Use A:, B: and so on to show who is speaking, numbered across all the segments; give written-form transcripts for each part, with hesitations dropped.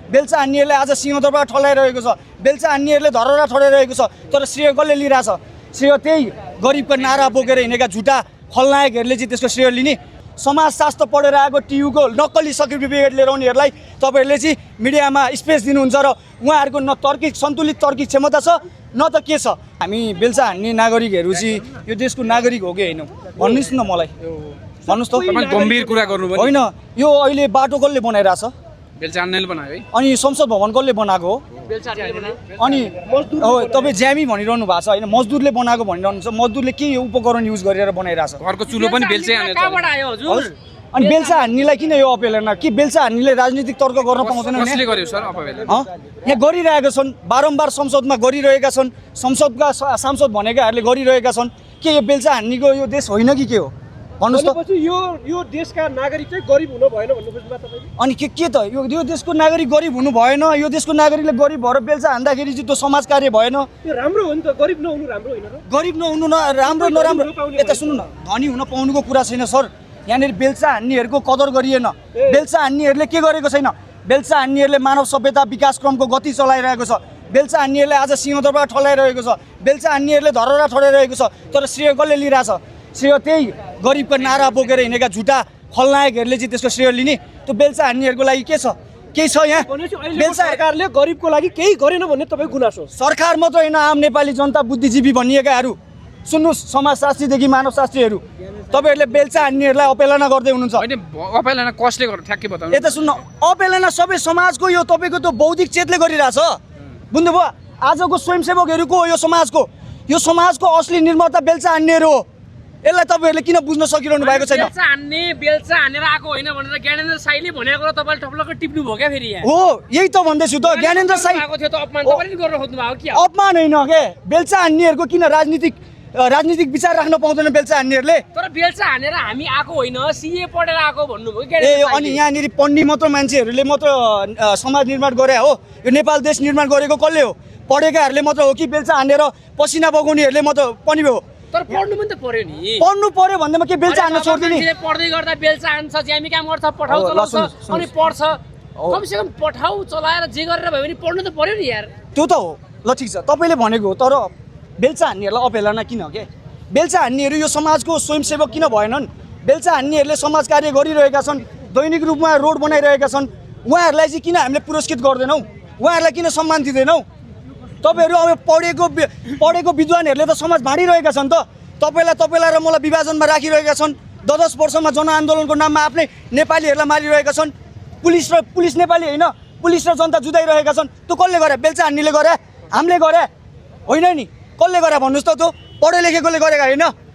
A: बेल्चा हान्नेहरूले आज सिंहदरबार ठलाइरहेको छ, बेल्चा हान्नेहरूले धरहरा ठडाइरहेको छ। तर श्रेय कसले लिइरहेछ? श्रेय त्यही गरिबको नारा बोकेर हिँडेका झुटा खलनायकहरूले चाहिँ त्यसको श्रेय लिने। समाजशास्त्र पढेर आएको टियुको नक्कली सर्टिफिकेट लिएर आउनेहरूलाई तपाईँहरूले चाहिँ मिडियामा स्पेस दिनुहुन्छ र उहाँहरूको न तर्किक सन्तुलित तर्किक क्षमता छ न त के छ। हामी बेल्चा हान्ने नागरिकहरू चाहिँ यो देशको नागरिक हो कि होइन भन्नुहोस् न, मलाई भन्नुहोस् त।
B: गम्भीर कुरा गर्नु
A: होइन, यो अहिले बाटो कसले बनाइरहेछ?
B: बेल्चा हान्नेले बनायो है।
A: अनि संसद भवन कसले बनाएको हो? अनि हो तपाईँ ज्यामी भनिरहनु भएको छ होइन, मजदुरले बनाएको भनिरहनु छ। मजदुरले के यो उपकरण युज गरेर बनाइरहेछ?
B: घरको चुलो पनि बेल्चै हानेर
A: अनि बेल्चा हान्नेलाई किन यो अपेलना? कि बेल्चा हान्नेले राजनीतिक तर्क गर्न पाउँदैन?
B: कसले गर्यो सर अपेलना?
A: यहाँ गरिरहेका छन्, बारम्बार संसदमा गरिरहेका छन्, संसदका सांसद भनेकाहरूले गरिरहेका छन्। के यो बेल्चा हान्नेको यो देश होइन कि के हो भन्नुहोस् त।
C: यो देशका नागरिक चाहिँ गरिब हुनु भएन भन्नु खोज्नु भएको तपाईले?
A: अनि के त यो देशको नागरिक गरिब हुनु भएन? यो देशको नागरिकले गरिब भएर बेल्चा हान्दाखेरि चाहिँ त्यो समाज कार्य भएन?
C: यो राम्रो हो नि त, गरिब नहुनु राम्रो होइन र?
A: गरिब नहुनु न राम्रो नराम्रो यता सुन्नु न, धनी हुन पाउनुको कुरा छैन सर। यहाँनिर बेल्चा हान्नेहरूको कदर गरिएन। बेल्चा हान्नेहरूले के गरेको छैन? बेल्चा हान्नेहरूले मानव सभ्यता विकास क्रमको गति चलाइरहेको छ। बेल्चा हान्नेहरूले आज सिंहदरबार ठलाइरहेको छ, बेल्चा हान्नेहरूले धरहरा ठडाइरहेको छ। तर श्रेय कसले लिइरहेछ? श्रेय त्यही गरिबको नारा बोकेर हिँडेका झुटा खलनायकहरूले चाहिँ त्यसको श्रेय लिने। त्यो बेल्चा हान्नेहरूको लागि के छ? केही छ यहाँ?
C: बेल्चा सरकारले गरिबको लागि केही गरेन भन्ने तपाईको गुनासो?
A: सरकार मात्र होइन, आम नेपाली जनता बुद्धिजीवी भनिएकाहरू सुन्नुहोस्, समाजशास्त्रीदेखि मानवशास्त्रीहरू, तपाईँहरूले बेल्चा हान्नेहरूलाई अपेलना गर्दै हुनुहुन्छ।
B: होइन अपेलना कसले गर्यो ठ्याक्कै बताउनु।
A: यता सुन्नु, अपेलना सबै समाजको यो तपाईँको त्यो बौद्धिक चेतले गरिरहेछ। बुझ्नुभयो? आजको स्वयंसेवकहरूको हो यो समाजको। यो समाजको असली निर्माता बेल्चा हान्नेहरू हो। यसलाई तपाईँहरूले किन बुझ्न सकिरहनु भएको छैन?
D: बेल्चा हानेर आएको होइन भनेर ज्ञानेन्द्र साईले भनेको र तपाईँले ठप्लक्क टिप्नु भयो क्या? फेरि
A: हो यही त भन्दैछु त, ज्ञानेन्द्र साई
D: आएको थियो त, अपमान तपाईँले गर्न खोज्नु भएको के?
A: अपमान होइन के? बेल्चा हान्नेहरूको किन राजनीतिक विचार राख्न पाउँदैन बेल्चा हान्नेहरूले?
D: तर बेल्चा हानेर हामी आएको होइन, सिए पढेर आएको भन्नुभयो।
A: ए अनि यहाँनिर पढ्ने मात्र मान्छेहरूले मात्र समाज निर्माण गरे हो? यो नेपाल देश निर्माण गरेको कसले हो? पढेकाहरूले मात्र हो कि बेल्चा हानेर पसिना बगाउनेहरूले मात्र पनि हो?
D: तर पढ्नु पनि त पर्यो नि।
A: पढ्नु पर्यो भन्दैमा के बेल्चा हान्न छोड्दिने?
D: पढ्दै गर्दा बेल्चा हान्छ, ज्यामी काम गर्छ, पठाउ चलाउँछ अनि पढ्छ। कमसेकम पठाउ चलाएर जे गरेर भयो भने पढ्नु त पर्यो नि यार।
A: त्यो त हो, ल ठिक छ तपाईँले भनेको। तर बेल्चा हान्नेहरूलाई अपेलना किन के? बेल्चा हान्नेहरू यो समाजको स्वयंसेवक किन भएनन्? बेल्चा हान्नेहरूले समाज कार्य गरिरहेका छन्, दैनिक रूपमा रोड बनाइरहेका छन्। उहाँहरूलाई चाहिँ किन हामीले पुरस्कृत गर्दैनौँ? उहाँहरूलाई किन सम्मान दिँदैनौँ? तपाईँहरू अब पढेको विद्वानहरूले त समाज बाँडिरहेका छन् त। तपाईँलाई र मलाई विभाजनमा राखिरहेका छन्। 10 वर्षमा जनआन्दोलनको नाममा आफ्नै नेपालीहरूलाई मारिरहेका छन्। पुलिस नेपाली होइन, पुलिस र जनता जुधाइरहेका छन्। त्यो कसले गरे? बेल्चा हान्नेले गरे? हामीले गरे होइन नि? कसले गरे भन्नुहोस् त? त्यो पढे लेखेकोले गरेका होइन?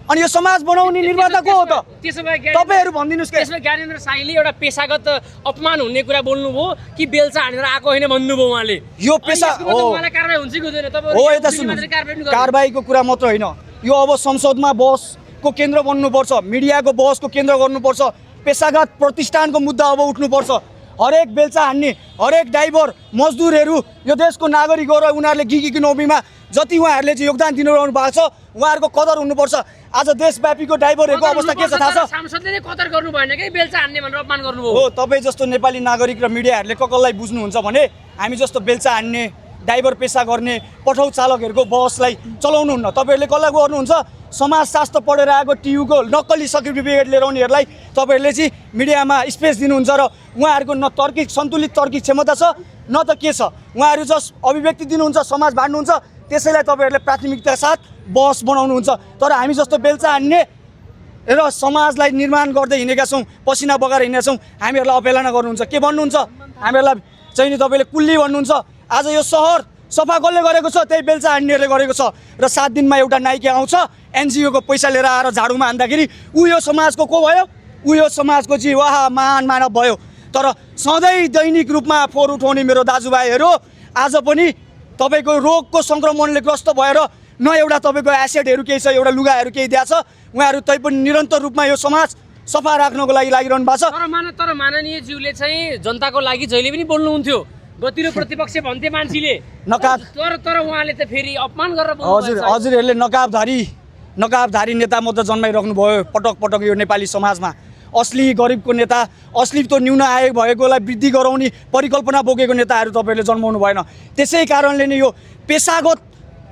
A: अनि यो समाज बनाउने निर्माता को हो त?
D: त्यसो भए
A: तपाईँहरू भनिदिनुहोस् के?
D: त्यसमा ज्ञानेन्द्र साईले एउटा पेशागत अपमान हुने कुरा बोल्नुभयो कि बेल्चा हानेर आएको होइन भन्नुभयो उहाँले।
A: यो पेशा हो,
D: उहाँलाई कारबाही हुन्छ कि हुँदैन?
A: हो यता सुन्नु, कारबाहीको कुरा मात्र होइन यो। अब संसदमा बहसको केन्द्र बन्नुपर्छ, मिडियाको बहसको केन्द्र गर्नुपर्छ, पेशागत प्रतिष्ठानको मुद्दा अब उठ्नुपर्छ। हरेक बेल्चा हान्ने, हरेक ड्राइभर, मजदुरहरू यो देशको नागरिक हो र उनीहरूले गिगीको नौबीमा जति उहाँहरूले चाहिँ योगदान दिनुभएको छ उहाँहरूको कदर हुनुपर्छ। आज देशव्यापीको ड्राइभरहरूको अवस्था के छ थाहा छ?
D: सांसदले कदर गर्नु भएन कि बेल्चा हान्ने भनेर अपमान गर्नुभयो?
A: हो, तपाईँ जस्तो नेपाली नागरिक र मिडियाहरूले कसलाई बुझ्नुहुन्छ भने हामी जस्तो बेल्चा हान्ने, ड्राइभर पेसा गर्ने, पठाउ चालकहरूको बसलाई चलाउनुहुन्न। तपाईँहरूले कसलाई गर्नुहुन्छ? समाजशास्त्र पढेर आएको टियुको नक्कली सर्टिफिकेट लिएर आउनेहरूलाई तपाईँहरूले चाहिँ मिडियामा स्पेस दिनुहुन्छ र उहाँहरूको न तर्किक सन्तुलित तर्किक क्षमता छ न त के छ। उहाँहरू जस्ट अभिव्यक्ति दिनुहुन्छ, समाज बाँड्नुहुन्छ, त्यसैलाई तपाईँहरूले प्राथमिकता साथ बहस बनाउनुहुन्छ। तर हामी जस्तो बेल्चा हान्ने र समाजलाई निर्माण गर्दै हिँडेका छौँ, पसिना बगाएर हिँडेका छौँ, हामीहरूलाई अपेलना गर्नुहुन्छ। के भन्नुहुन्छ? हामीहरूलाई चाहिँ नि तपाईँले कुल्ली भन्नुहुन्छ। आज यो सहर सफा कसले गरेको छ? त्यही बेल्चा हान्नेहरूले गरेको छ। र 7 दिनमा एउटा नाइके आउँछ, एनजिओको पैसा लिएर आएर झाडुमा हान्दाखेरि ऊ यो समाजको को भयो? ऊ यो समाजको चाहिँ वाह महान मानव भयो। तर सधैँ दैनिक रूपमा फोहोर उठाउने मेरो दाजुभाइहरू आज पनि तपाईँको रोगको सङ्क्रमणले ग्रस्त भएर न एउटा तपाईँको एसेटहरू केही छ, एउटा लुगाहरू केही दिएको छ। उहाँहरू तै पनि निरन्तर रूपमा यो समाज सफा राख्नको लागि लागिरहनु भएको छ।
D: तर माननीय ज्यूले चाहिँ जनताको लागि जहिले पनि बोल्नुहुन्थ्यो। गतिलो प्रतिपक्ष भन्थे मान्छेले, तर उहाँले त फेरि अपमान गरेर बोल्नु।
A: हजुरहरूले नकाबधारी नेता मात्र जन्माइराख्नु भयो पटक पटक यो नेपाली समाजमा। असली गरिबको नेता, असली त्यो न्यून आयोग भएकोलाई वृद्धि गराउने परिकल्पना बोकेको नेताहरू तपाईँहरूले जन्माउनु भएन। त्यसै कारणले नै यो पेसागत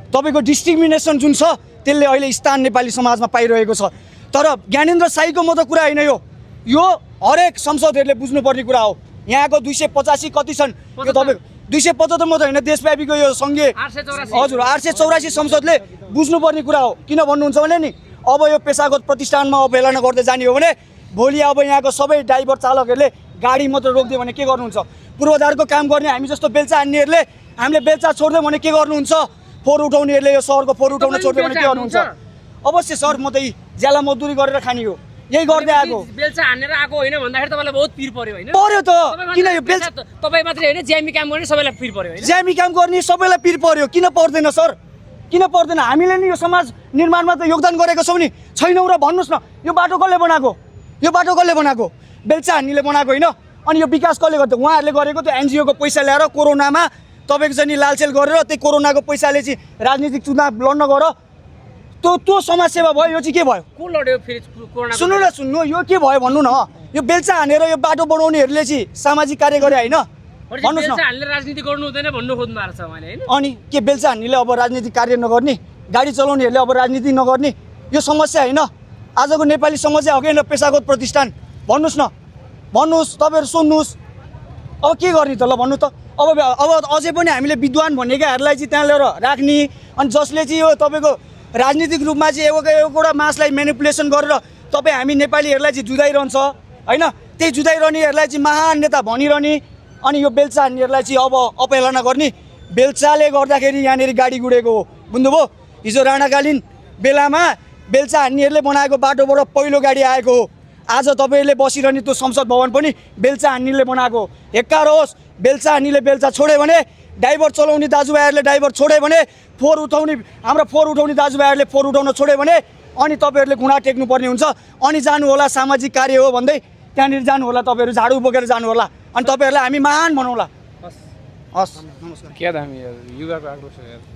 A: तपाईँको डिस्क्रिमिनेसन जुन छ त्यसले अहिले स्थान नेपाली समाजमा पाइरहेको छ। तर ज्ञानेन्द्र साईको मात्र कुरा होइन, यो हरेक संसदहरूले बुझ्नुपर्ने कुरा हो। यहाँको 285 कति छन्, यो तपाईँको 275 मात्र होइन, देशव्यापीको यो सङ्घीय
D: 884
A: हजुर 884 संसदले बुझ्नुपर्ने कुरा हो। किन भन्नुहुन्छ भने नि अब यो पेसागत प्रतिष्ठानमा अवहेलना गर्दै जाने हो भने भोलि अब यहाँको सबै ड्राइभर चालकहरूले गाडी मात्र रोकिदियो भने के गर्नुहुन्छ? पूर्वाधारको काम गर्ने हामी जस्तो बेल्चा हान्नेहरूले हामीले बेल्चा छोड्दियो भने के गर्नुहुन्छ? फोहोर उठाउनेहरूले यो सहरको फोहोर उठाउन छोड्दियो भने के गर्नुहुन्छ? अवश्य सर, म त ज्याला मजदुरी गरेर खाने हो, यही गर्दै आएको।
D: बेल्चा हानेर आएको होइन भन्दाखेरि तपाईँलाई बहुत पिर पर्यो होइन?
A: पर्यो त, किन यो बेल्चा
D: तपाईँ मात्रै होइन, ज्यामी काम गर्ने सबैलाई पिर पर्यो होइन?
A: ज्यामी काम गर्ने सबैलाई पिर पर्यो, किन पर्दैन सर? किन पर्दैन? हामीले नि यो समाज निर्माणमा त योगदान गरेको छौँ नि, छैनौँ र भन्नुहोस् न। यो बाटो कसले बनाएको? यो बाटो कसले बनाएको? बेल्चा हान्नेले बनाएको होइन। अनि यो विकास कसले गर्छ? उहाँहरूले गरेको त्यो एनजिओको पैसा ल्याएर कोरोनामा तपाईँको चाहिँ नि लालसेल गरेर त्यही कोरोनाको पैसाले चाहिँ राजनीतिक चुनाव लड्न गर, त्यो समाजसेवा भयो। यो चाहिँ के भयो?
D: को लड्यो फेरि कोरोना?
A: सुन्नु, यो के भयो भन्नु न। यो बेल्चा हानेर यो बाटो बनाउनेहरूले चाहिँ सामाजिक कार्य गरे होइन, भन्नुहोस् न।
D: बेल्चा हान्ने राजनीति गर्नु हुँदैन भन्नु खोज्नु भएको छ उहाँले होइन?
A: अनि के बेल्चा हान्नेले अब राजनीतिक कार्य नगर्ने, गाडी चलाउनेहरूले अब राजनीति नगर्ने, यो समस्या होइन आजको नेपाली समस्या हो कि होइन? पेसागत प्रतिष्ठान भन्नुहोस् न, भन्नुहोस्, तपाईँहरू सुन्नुहोस्। अब के गर्ने त ल भन्नु त? अब अझै पनि हामीले विद्वान भनेकाहरूलाई चाहिँ त्यहाँ ल्याएर राख्ने, अनि जसले चाहिँ यो तपाईँको राजनीतिक रूपमा चाहिँ एउटा मासलाई मेनिपुलेसन गरेर तपाईँ हामी नेपालीहरूलाई चाहिँ जुदाइरहन्छ होइन? त्यही जुदाइरहनेहरूलाई चाहिँ महान नेता भनिरहने, अनि यो बेल्चा हान्नेहरूलाई चाहिँ अब अवहेलना गर्ने। बेल्चाले गर्दाखेरि यहाँनिर गाडी गुडेको हो, बुझ्नुभयो? हिजो राणाकालीन बेलामा बेल्चा हान्नेहरूले बनाएको बाटोबाट पहिलो गाडी आएको हो। आज तपाईँहरूले बसिरहने त्यो संसद भवन पनि बेल्चा हान्नेले बनाएको हो। हेक्कार होस्, बेल्चा हान्नेले बेल्चा छोड्यो भने, ड्राइभर चलाउने दाजुभाइहरूले ड्राइभर छोड्यो भने, फोहोर उठाउने दाजुभाइहरूले फोहोर उठाउन छोड्यो भने अनि तपाईँहरूले घुँडा टेक्नुपर्ने हुन्छ। अनि जानु होला सामाजिक कार्य हो भन्दै त्यहाँनिर जानु होला, तपाईँहरू झाडु बोकेर जानु होला, अनि तपाईँहरूलाई हामी महान बनाउँला। हस्, नमस्कार।
B: क्या दामी यार, युगाको आक्रोश यार।